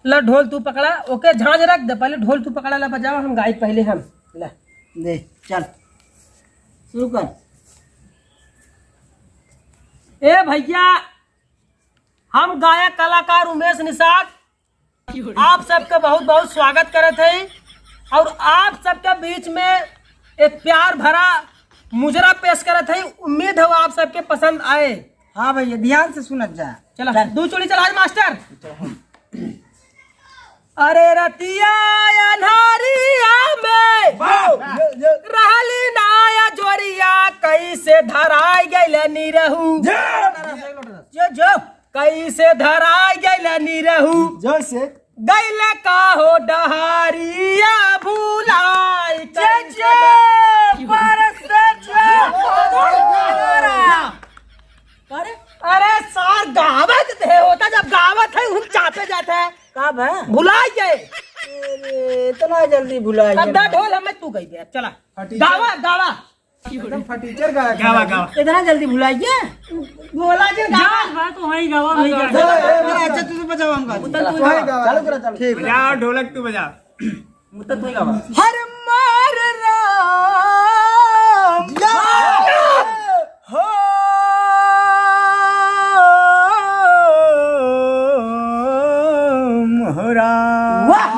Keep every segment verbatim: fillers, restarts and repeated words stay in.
ला ढोल तू पकड़ा, ओके झांझ रख दे, पहले ढोल तू पकड़ा, ला बजावा, हम गाई पहले हम। ला। दे, चल। शुरू कर। ए भैया, हम गायक कलाकार उमेश निषाद आप सबके बहुत बहुत स्वागत करत हई और आप सबके बीच में एक प्यार भरा मुजरा पेश करत हई। उम्मीद है वो आप सबके पसंद आए। हाँ भैया, ध्यान से सुनत जा। चला, चल। दू चूड़ी चला आज मास्टर। अरे रतिया अन्हारिया में वाह! रहली ना अँजोरिया, कैसे धराई गइल निरहू। जो, जो। कैसे धराई गइल निरहू। जैसे। गइल का हो डहरिया भुलाई कैसे। जे, जे, पर से जे। अरे, अरे सार, गावत है होता, जब गावत है, हम चापे जाते हैं। का बा? भुलाई गए। अरे, इतना जल्दी भुलाई अब गए। दा ढोल हमें तू गई बे, चला। फटीचर। गावा, गावा। एकदम फटीचर गायक गावा, है। गावा। इतना जल्दी भुलाई गए? भोला जी गावा। जान बा तो वही गावा, वही गावा। ए, ए, ए, अच्छा, तू तो बजाओ हमका। उतर तू वही गावा। गावा। चालू करा, चालू। ठीक है। बजाओ, ढोलक तू बजा। उतर तू ही गावा। हर मार राम। या। हो मोहरा। वाह!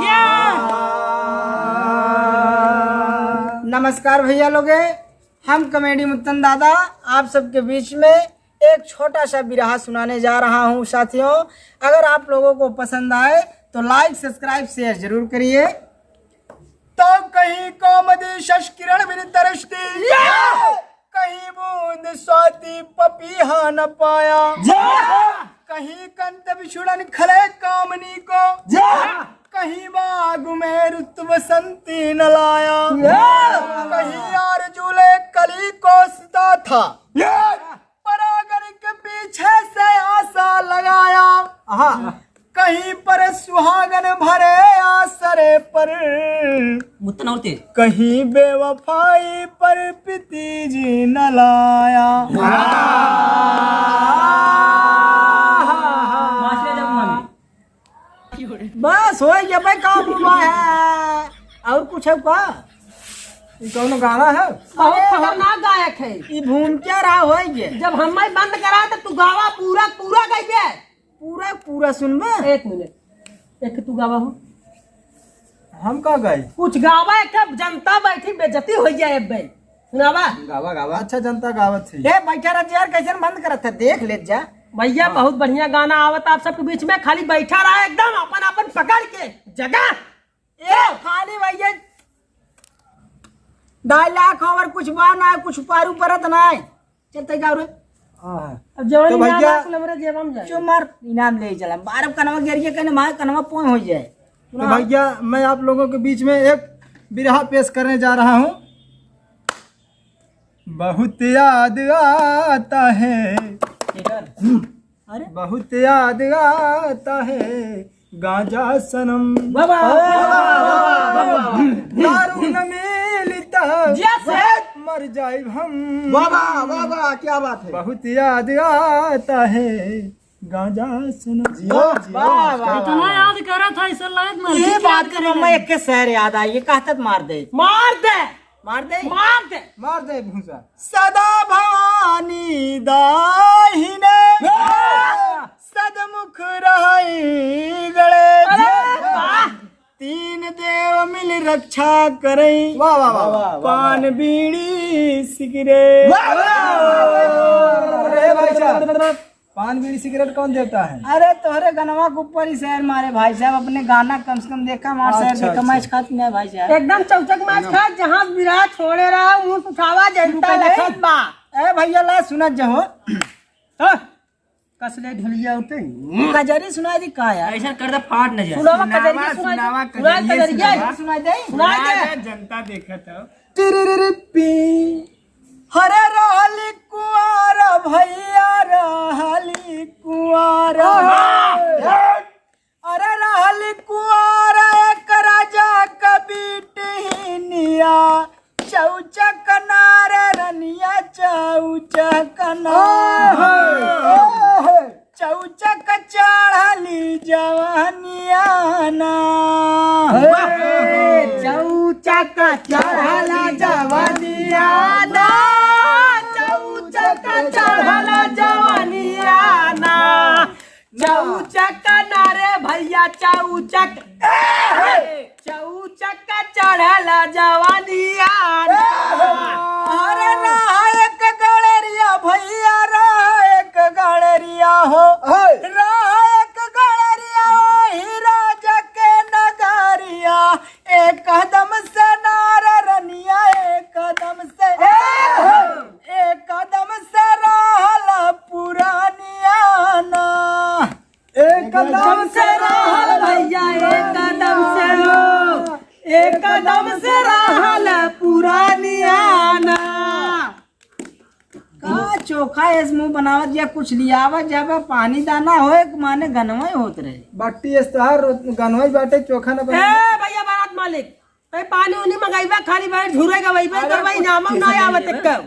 नमस्कार भैया लोगे, हम कॉमेडी मुत्तन दादा आप सबके बीच में एक छोटा सा बिरहा सुनाने जा रहा हूँ साथियों। अगर आप लोगों को पसंद आए तो लाइक, सब्सक्राइब, शेयर जरूर करिए। तो कहीं कोमदी शश किरण बिन दृष्टि, या! कहीं बूंद स्वाति पपीहा न पाया, या! कहीं कंत बिछुड़न खले कामनी को, या! कहीं बाग में रुत बसंती न लाया, या! कहीं आरजू ले कली कोसता था, या! परागन के पीछे से आशा लगाया। आहा। कहीं पर सुहागन भरे आसरे पर। मुत्तन और तेज। कहीं बेवफाई पर प्रीति जी न लाया। वाह। मास्टर जब मांगे। बस, होइ गया भाई, काम हुआ है। और कुछ है का? ई कौनो गाना है? बहुत अरे, खतरनाक गायक है। ई भूमिका रहा, होइ गया। जब हम बंद करा तो तू गावा पूरा, पूरा गाइबे। पूरा, पूरा सुनबे? एक मिनट, एक तू गावा हो। हम का गाई? कुछ गावा, एक जनता बैठी बेइज्जती होइ जाए अब भाई। सुनावा। गावा, गावा। अच्छा, जनता गावत है। ए, बैठा रह यार, कैसे बंद करत है, देख ले जा। भैया, हाँ। बहुत बढ़िया गाना आवत आप सबके बीच में, खाली बैठा रहा एकदम, अपन, अपन पकड़ के जगह। ए, खाली भैया, ढाई लाख और कुछ बा ना, कुछ पारू परत ना है। चल, तै गाओ रे। हाँ। अब जवन तो इनाम भैया, आकुल हमरे जेबा में जाए। चुप मार, इनाम ले चला। बारह कनवा गिर के कहने, मार कनवा पोंय हो जाए। तो भैया, मैं आप लोगों के बीच में एक बिरहा पेश करने जा रहा हूँ। बहुत याद आता है। अरे? बहुत याद आता है गांजा सनम। वाह, वाह, वाह, वाह, वाह, वाह, वाह। दारू न मिलता, जी, सर। मर जाइब हम। वाह, वाह, वाह, वाह, क्या बात है। बहुत याद आता है गांजा सनम। जियो, वाह, जियो। वाह, वाह, इतना वाह। याद करा था, ऐसा लगत ना ये कि बात याद कर, करेगा। मैं एक के शहर याद आई, ये कहता तो मार दे। मार दे। मार दे। मार दे। मार दे भूसा। सदा भवानी दाहिने, वाह! सदमुख रहई गणेश। अरे वाह! तीन देव मिल रक्षा करई। वाह, वाह, वाह, वाह, वाह, पान, वाह। बीड़ी, सिगरेट। वाह, वाह, वाह, वाह, वाह। अरे भाई साहब। पान, बीड़ी, सिगरेट कौन देता है? अरे, तोहरे गनवा के ऊपर ही शहर मारे भाई साहब, अपने गाना कम से कम देखा, मार शहर अच्छा, देखा, अच्छा। मैच खात नहीं है भाई साहब। एकदम चौचक मैच ना। खात, जहाँ विराट छोड़े रहा, ऊँट उठावा, जनता शुरू कर दे। लखत बा। ए भैया, ला सुनत जहो। हाँ? कस ले ढोलिया उठे। कजरी सुनाई दी का यार? ऐसा कर दे, फाट न जाए। सुनावा कजरिया, सुनावा, सुनाई दे। सुनावा सुनाई कजरिया। कजरिया। सुनाई दे। सुनाई दे। सुनाई दे, जनता देखत हो। टिरिरिरिपी। हरे रहली कुआर भैया, रहली कुआर। आहा! अरे रहली कुआर एक राजा क बिटिनिया, चौचक नार रनिया, चौचक नार। आहा! चौचक चढ़ली जवानिया। हे, चौचक चढ़ल जवनिया ना, चौचक चढ़ल जवनिया ना, चौचक ना रे भैया, चौचक, चौचक चढ़ल जवनिया ना। अरे रहा एक गड़रिया भैया, रहा एक गड़रिया हो, हे। रहा एक गड़रिया हो, हीरा जके नगरिया, एक कदम से नार रनिया, एक कदम से, एक कदम से रहल पुरानिया ना। एक कदम से रहल भैया, एक कदम से हो, एक कदम से रहल पुरानिया ना। का चोखा एस मुँह बनावत या कुछ लियावत जाबे, पानी दाना होए, माने गनवई होत रहे। बट्टी एस तोहार गनवई बाटे, चोखा न बने। ए भैया बारात मालिक, तै पानी उनी मंगाइबे, खाली बैठ झुरे गवइबे अरे करबे, कुछ इनामो किसी ना नहीं आवत है। एक्का।